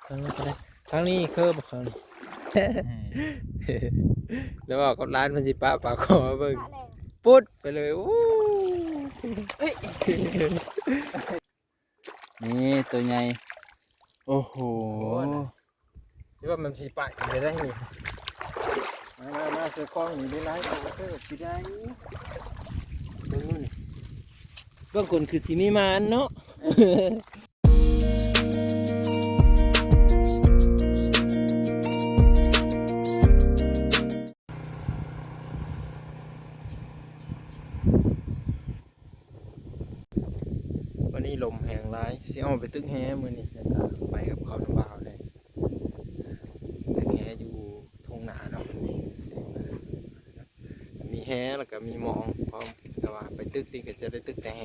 ທາງນີ້ກໍໄດ້ ທາງນີ້ຄືບໍ່ ຂ້າງນີ້ ແລ້ວເວົ້າກັບຫຼານ ເພິ່ນຊິປະປາຄໍເບິ່ງ ປະແລ້ວ ປຸດໄປເລີຍ ໂອ້ ເຮີ້ຍ ນີ້ໂຕໃຫຍ່ ໂອ້ໂຫ ໂອ້ຍ ຄິດວ່າມັນຊິໄປໄດ້ນີ້ ມາ ມາ ມາ ໃສ່ຄອງນີ້ໄດ້ຫຼາຍໂຕເຕີບຊິໄດ້ ເບິ່ງນີ້ ເບິ່ງຄົນຄືຊິມີມານເນາະ ມື້ນີ້ລົມແຮງຫຼາຍ ຊິອອກໄປຕຶກແຫມື້ນີ້ ແລ້ວກະໄປກັບເຂົານຳບ່າວແດ່ ຕຶກແຫຢູ່ທົ່ງນາເນາະ ມີແຫ ແລ້ວກະມີມອງພ້ອມ ແຕ່ວ່າໄປຕຶກນີ້ກະຈະໄດ້ຕຶກແຕ່ແຫ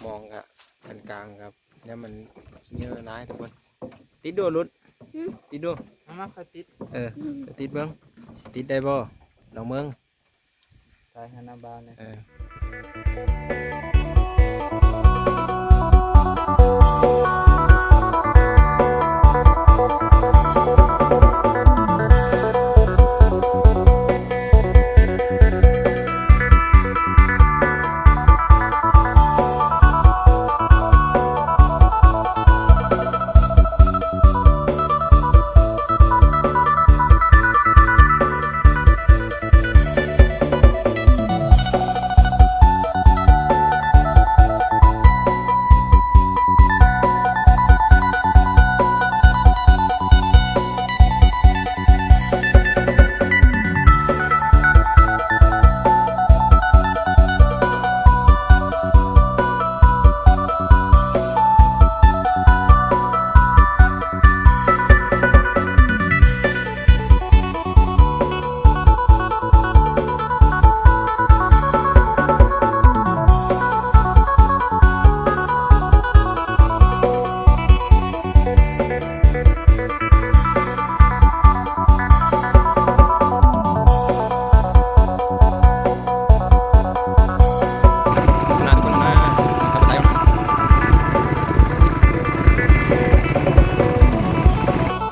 ມອງກະອັນກາງກັບ ຍາມມັນເຫຍື້ອຫຼາຍທຸກຄົນ ຕິດດູລຸດ ຫືມ ຕິດດູ ມາ ມາ ຂ້ອຍຕິດ ເອີ ຕິດເບິ່ງ ຊິຕິດໄດ້ບໍ່ ລອງເບິ່ງ ຖ່າຍໃຫ້ນຳບ່າວແດ່ ເອີ.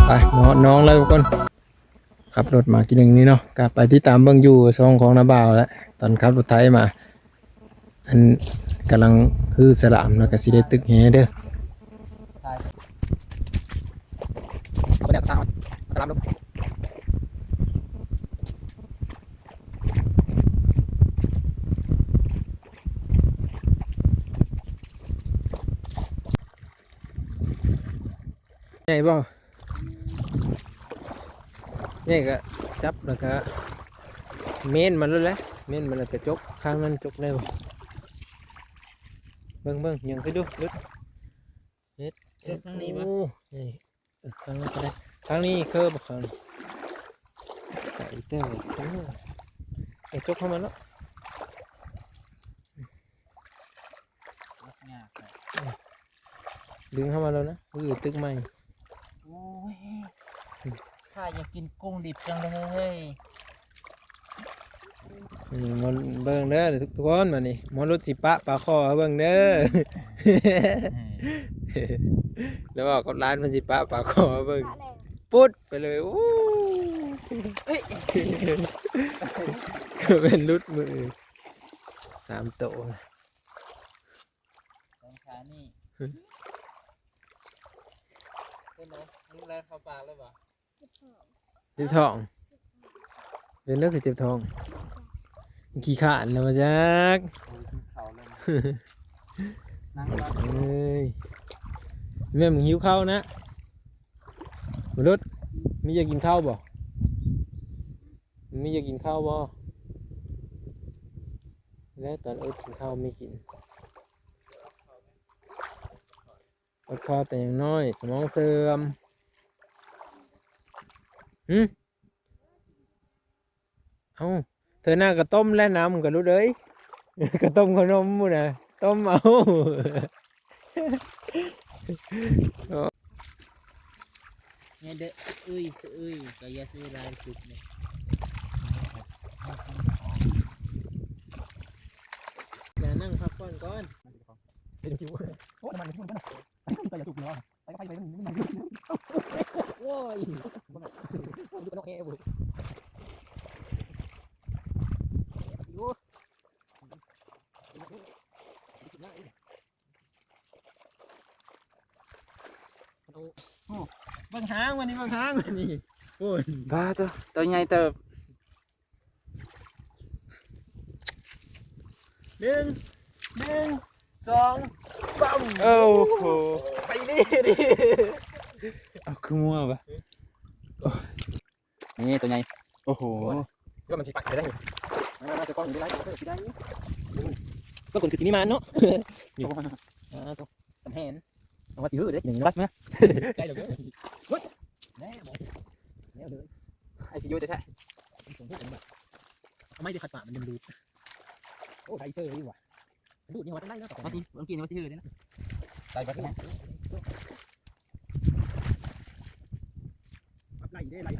ໄປ ມາຮອດໜອງແລ້ວທຸກຄົນ ຂັບລົດມາກິນໜຶ່ງນີ້ເນາະ ກະໄປຕິດຕາມເບິ່ງຢູ່ຊ່ອງຂອງນ້າບ່າວແຫຼະ ຕອນຂັບລົດໄຖມາ ອັນກຳລັງຮື້ສະຫຼາມ ແລ້ວກະຊິໄດ້ຕຶກແຫເດີ ໃຫຍ່ບໍ່? ໃຫຍ່ກະຈັບແລ້ວກະເມ້ນມັນໂລດແຫຼະ ເມ້ນມັນແລ້ວກະຈົກ ຂ້າງນັ້ນຈົກແລ້ວ ເບິ່ງ ເບິ່ງ ຍັງຄືດູ ດຸດ ເຮັດ ຈົກທາງນີ້ບໍ່? ໂອ້ ນີ້ ເອີ ທາງນັ້ນກໍໄດ້ ທາງນີ້ຄືບໍ່ ຂ້າງນີ້ ໄກເຕີບ ເອີ ຈົກເຂົ້າມາເນາະ. ຍາກແຫຼະ ດຶງເຂົ້າມາແລ້ວນະ ເອີ ຕຶກໃໝ່ ໂອ້ຍ ຂ້າຢາກກິນກຸ້ງດິບຈັງເລີຍ ອືມ ມາເບິ່ງເດີທຸກຄົນ ບາດນີ້ໝໍຫຼຸດຊິປະປາຄໍໃຫ້ເບິ່ງເດີ ແລ້ວເວົ້າກັບຫຼານ ເພິ່ນຊິປະປາຄໍໃຫ້ເບິ່ງ ປຸດໄປເລີຍ ໂອ້ ເຮີ້ຍ ແມ່ນຫຼຸດມື ສາມໂຕ ສອງຂານີ້ ເປັນໃດ ລູກແລ່ນເຂົ້າປາກເລີຍບໍ່? ເຈັບທ້ອງ ເປັນແນວຄືເຈັບທ້ອງ ຂີ້ຄ້ານແລ້ວວ່າຈັກ ໂອ້ຍ ກິນເຂົ້າແລ້ວ ນັ່ງກ່ອນ ເອີຍ ແມ່ນມຶງຫິວເຂົ້ານະ ມະນຸດ ມີຢາກກິນເຂົ້າບໍ່? ມີຢາກກິນເຂົ້າບໍ່? ແລະຕອນອຶດກິນເຂົ້າມີກິນ ອົດຄອແຕ່ຍັງນ້ອຍ ສະໝອງເສື່ອມ ຫື ເອົ້າ ເທື່ອໜ້າກະຕົ້ມແລະນ້ຳກະລຸດເອີຍ ກະຕົ້ມຂະໜົມພຸ້ນນະ ຕົ້ມເອົາ. ແມ່ນເດີ ເອີຍ ເອີຍ ກໍຢ່າຊື້ຫຼາຍສຸດເດ້ ຢ່າ ນັ່ງພັກຜ່ອນກ່ອນ ເປັນຄິວ ໂອ້ ນ້ຳມັນຂຶ້ນ ກໍຢ່າສູບເນາະ ໄປ ໄປ ໄປ ມັນ ມັນ ມັນ ອ້ຍ ບໍ່ແມ່ນ ບໍ່ແມ່ນ ຢູ່ກັບນ້ອງແຮເວີຍ ແຮປະຕິໂອ ໂອ້ ເບິ່ງຫາງມັນນີ້ ເບິ່ງຫາງມັນນີ້ ໂອ້ຍ ບາດໂຕ ໂຕໃຫຍ່ເຕີບ. ໜຶ່ງ ໜຶ່ງ ສອງ ສາມ ໂອ້ໂຫ ໄປດີດີ ເອົາຄືມົວວະ ໂອ້ຍ ນີ້ໂຕໃຫຍ່ ໂອ້ໂຫ ໂອ້ຍ ຄິດວ່າມັນຊິໄປໄດ້ ມາໆ ເຈົ້າຂອງຢູ່ໃນໄລຟ໌ ເຈົ້າຂອງຢູ່ໃນໄລຟ໌ ບາງຄົນຄືຊິມີມານເນາະ ນີ້ ອ່າ ໂຕ ສຳແຫນ ເອົາວ່າຊິເຮີເດ້ ຢ່າງນີ້ເນາະ ໄປເມືອ ໄດ້ແລ້ວເດີ ໂອ້ຍ ແນ່ບໍ່ ແນ່ເດີ ໄອຊີຢູແທ້ໆ ເອົາໄມ້ໄປຂັດປາກມັນດຶງດູດ ໂອ້ ໄດ້ເຊີຍວ່າ ດູດນີ້ວ່າຕ້ອງໄດ້ເນາະ ມາຊິ ເມື່ອກີ້ນີ້ວ່າຊິເຮີເດ້ນະ ໄດ້ບັດນີ້ ໄລ່ເດ້ ໄລ່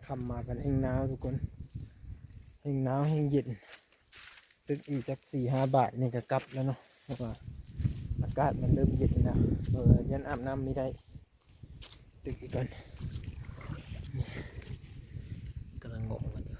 ຄ່ຳມາກັນແຮ່ງໜາວທຸກຄົນ ແຮ່ງໜາວແຮ່ງເຢັນ ຕຶກອີກຈັກສີ່ຫ້າບາດນີ້ກໍກັບແລ້ວເນາະ ເພາະວ່າອາກາດມັນເລີ່ມເຢັນແລ້ວ ເອີ ຢ້ານອາບນ້ຳບໍ່ໄດ້ ຕຶກອີກກ່ອນ ນີ້ ກຳລັງງອກມັນຢູ່.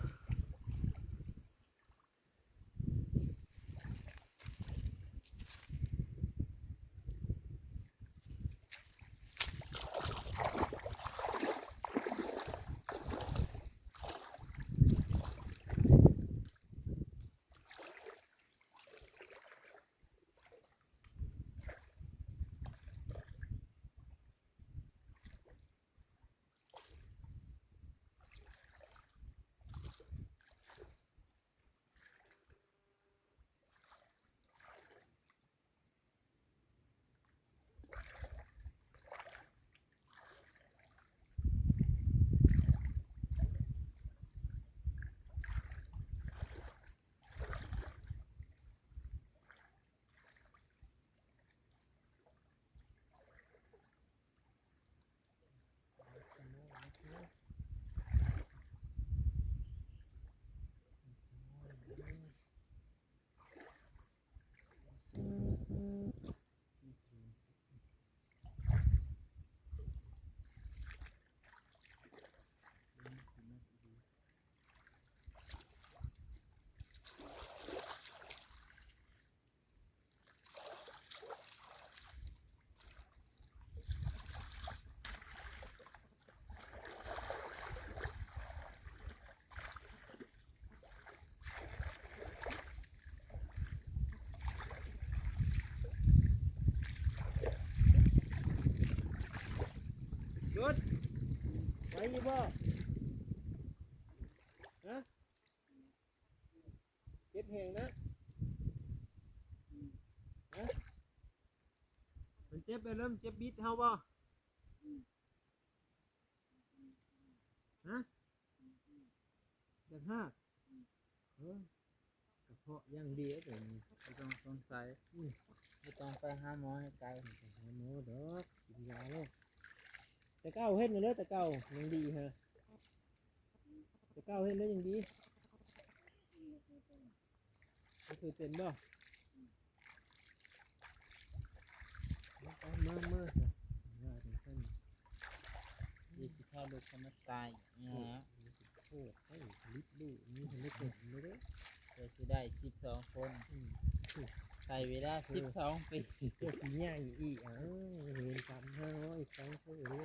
ຢຸດ ໄຫວຢູ່ບໍ່? ຮະ? ເຈັບແຮງນະ ຮະ? ມັນເຈັບແບບນັ້ນ ເຈັບບິດເຮົາບໍ່? ຮະ? ຈະຮາກ ເອີ ກະເພາະຢ່າງດຽວໂຕນີ້ ບໍ່ຕ້ອງສົງໄສ ອືມ ບໍ່ຕ້ອງໄປຫາໝໍໃຫ້ໄກ ໄປຫາໝໍດອກ ກິນຢາໂລດ. ແຕ່ເກົ່າເຮັດແນວໃດ ແຕ່ເກົ່າຍັງດີຮະ ແຕ່ເກົ່າເຮັດແລ້ວຍັງດີ. ບໍ່ເຄີຍເປັນບໍ່? ມາ ມາ ມາ ວ່າຈັ່ງຊັ້ນ ຊິພາລູກເຂົາມາຕາຍ ໂອ້ ໂອ້ ຜະລິດລູກມີ ຜະລິດເປັນເດ້ ເພື່ອຊິໄດ້ສິບສອງຄົນ ອືມ ໃຊ້ເວລາ ເອີ ສິບສອງປີ ເພື່ອຊິໃຫຍ່ອີກ ອ້າວ ເວນກຳເຮົາອີກສອງຄົນເດ້.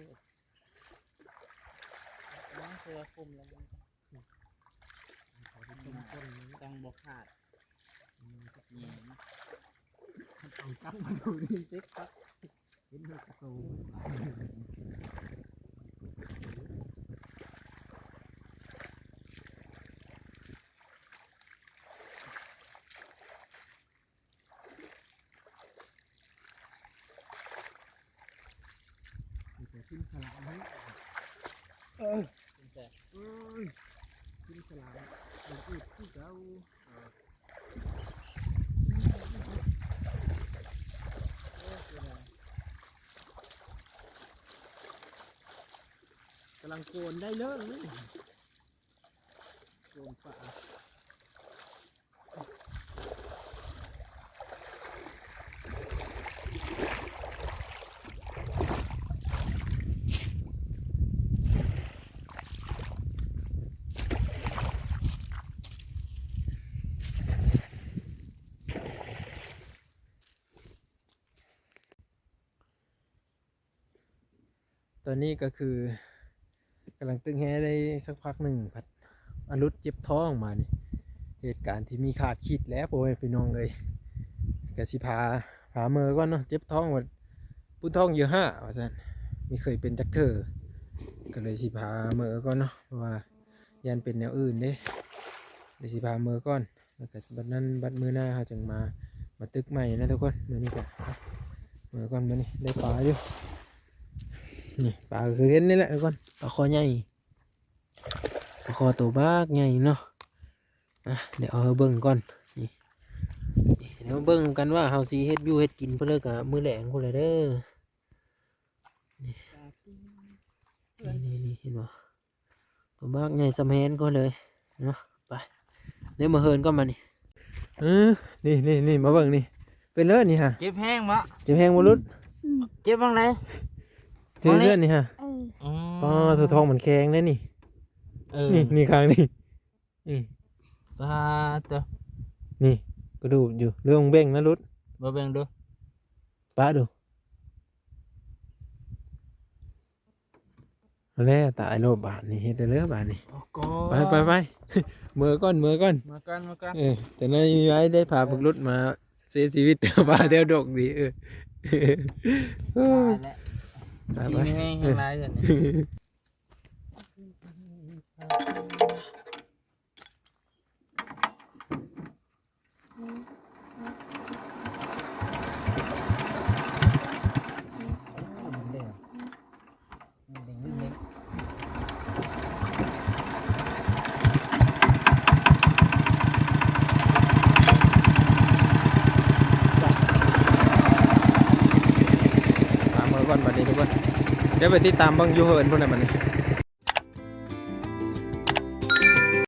ລອງເທື່ອຄຸມລະມັນ ອືມ ຕ້ອງບໍ່ຂາດ ອືມ ແຍງ ເອົາຈັບມາດູນີ້ເຕັກປັກ ເຫັນຫົວກະໂຕ. ມີແຕ່ກິນສະຫຼາມເຮີ້ຍ ເອີ ກິນແຕ່ ເອີຍ ກິນສະຫຼາມ ມັນອຶດຄືເກົ່າ ເອີ ໂອ້ ເສຍດາຍ ກຳລັງໂກນໄດ້ເລີຍ ໂກນປາ. ຕອນນີ້ກໍຄືກຳລັງຕຶກແຮ້ໄດ້ສັກພັກໜຶ່ງ ພັດອາລຸດເຈັບທ້ອງບາດນີ້ ເຫດການທີ່ມີຄາດຄິດແລ້ວ ພໍ່ແມ່ພີ່ນ້ອງເອີຍ. ກໍຊິພາ ພາເມືອກ່ອນເນາະ ເຈັບທ້ອງວ່າ ປົວທ້ອງເຢີຫາວ່າຊັ້ນ ບໍ່ເຄີຍເປັນຈັກເທື່ອ ກໍເລີຍຊິພາເມືອກ່ອນເນາະ ເພາະວ່າຢ້ານເປັນແນວອື່ນເດ້ ເລີຍຊິພາເມືອກ່ອນ. ແລ້ວກໍບັດນັ້ນ ບັດມື້ໜ້າເຮົາຈຶ່ງມາ ມາຕຶກໃໝ່ນະທຸກຄົນ. ມື້ນີ້ກໍເມືອກ່ອນ ມື້ນີ້ໄດ້ປາຢູ່ ນີ້ປາກໍຄືເຫັນນີ້ແຫຼະທຸກຄົນ ປາຄໍໃຫຍ່ ປາຄໍໂຕບັກໃຫຍ່ເນາະ. ອ່ະ ດຽວເອົາໃຫ້ເບິ່ງກ່ອນ ນີ້ ນີ້ ດຽວມາເບິ່ງນຳກັນວ່າເຮົາຊິເຮັດຢູ່ເຮັດກິນເພິ່ນເລີຍ ກະມື້ແລງພຸ້ນແຫຼະເດີ. ນີ້ ນີ້ ນີ້ ເຫັນບໍ່? ໂຕບັກໃຫຍ່ສ່ຳແຮນກ່ອນເລີຍເນາະ. ໄປ ເດີ ມາເຮືອນກ່ອນບາດນີ້. ເອີ ນີ້ ນີ້ ນີ້ ມາເບິ່ງນີ້ ເປັນເລີຍນີ້ຫະ. ເຈັບແຮງບໍ່? ເຈັບແຮງບໍ່ລຸດ? ເຈັບໝ່ອງໃດ? ເຈັບເຮືອນນີ້ຫະ. ເອີ ອໍ ໂຕທ້ອງມັນແຂງເດ້ນີ້. ເອີ ນີ້ ນີ້ຂ້າງນີ້ ອືມ ປາດໂຕ ນີ້ກະດູກຢູ່ ເລື່ອງເບິ່ງນະລຸດ ບໍ່ເບິ່ງດູ ປະດູ. ເອົາແລ້ວ ຕາຍໂລດບາດນີ້ ເຮັດໄດ້ເລີຍບາດນີ້. ໂອ້ໂກ ໄປ ໄປ ໄປ ເມືອກ່ອນ ເມືອກ່ອນ ເມືອກ່ອນ ເມືອກ່ອນ. ເອີ ແຕ່ໃນມີໄວ້ໄດ້ພາບັກລຸດມາເສຍຊີວິດ ປາແຖວດົກນີ້. ເອີ ຕາຍແລ້ວ ໄປ ໄປ ມີແຮງຫຼາຍເທື່ອນີ້. ຕາມເມືອກ່ອນບັດນີ້ທຸກຄົນ ດຽວໄປຕິດຕາມເບິ່ງຢູ່ເຮືອນພຸ້ນແຫຼະບັດນີ້.